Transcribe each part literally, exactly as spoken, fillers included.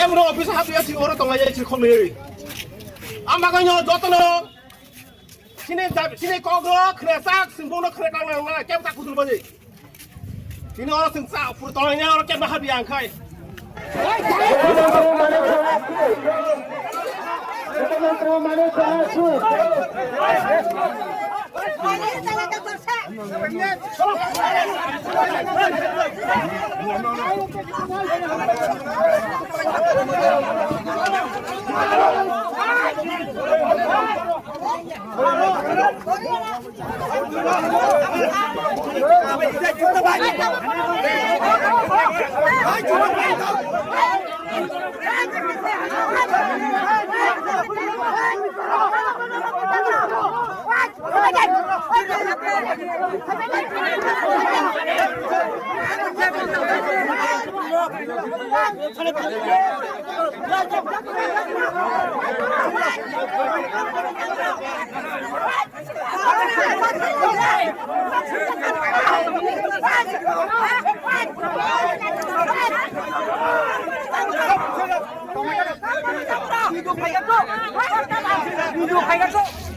Kemro office hapya si oro tonglai si khomni. Ama kanyo jotono sini jab-, sini kok ro khre sak sing bono khre tang nang na kem tak kutul baji. Sini oro sing sa pur tonglai oro kem hapya ang khai.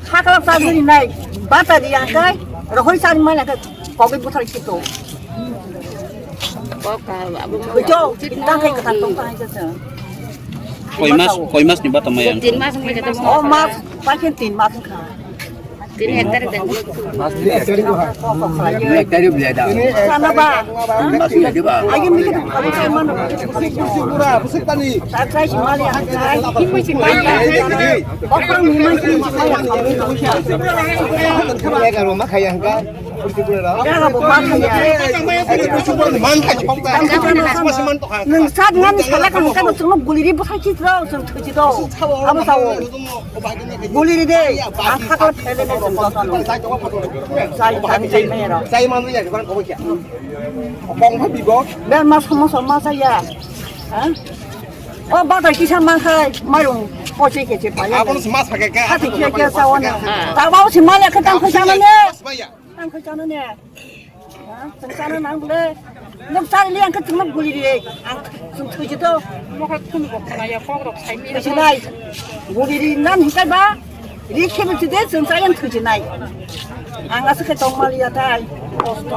Hakla sajini nai, bata di angkai, rohoi sani mana ke kogi buthar kito. Kok, ah, abo Ito, tangkai kata tong tangkai kata. Koi mas, koi mas ni bata mayang. Tin mas wngkha khe tamo. Oh, mas, pakin tin mas wngkha. Tin hektar den. Hektar bela da. Sana ba. Mas bela da ba. Ayo mikir apa sih mana? Busik busik pura, busik tani. Takai si mali akai. Okra mumai si mali akai. Kaya karo ma kaya angka. Nung sat ngan sala kang kano chungno guli ri bwsai chitro chwng thwi chito. Abo sao. Guli ri de. Ang kha ko thele de chwng joto no. Sai thani sai me ro. Kong pha bibo. Ber ma somo somo sa ya. Ha? O badai kisa ma khai mairung poche ke che pa ya. Abo no mas ha ke ka. Hati kia kia sa wana. Ta ba si ma le ka tang ko sa ne. Tang khe chana ne. Ha? Chwng chana nang bole. Nwng chari li ang khe chwngno guli ri. Ang chwng thwi jito. Mokha khun bo khna ya kok rok sai mi. Thwi jinai. Guli ri nan hikai ba. Ri khe bi chide chwng chayang thwi jinai. Ang aswk khe tong mali ya tai. Kosto.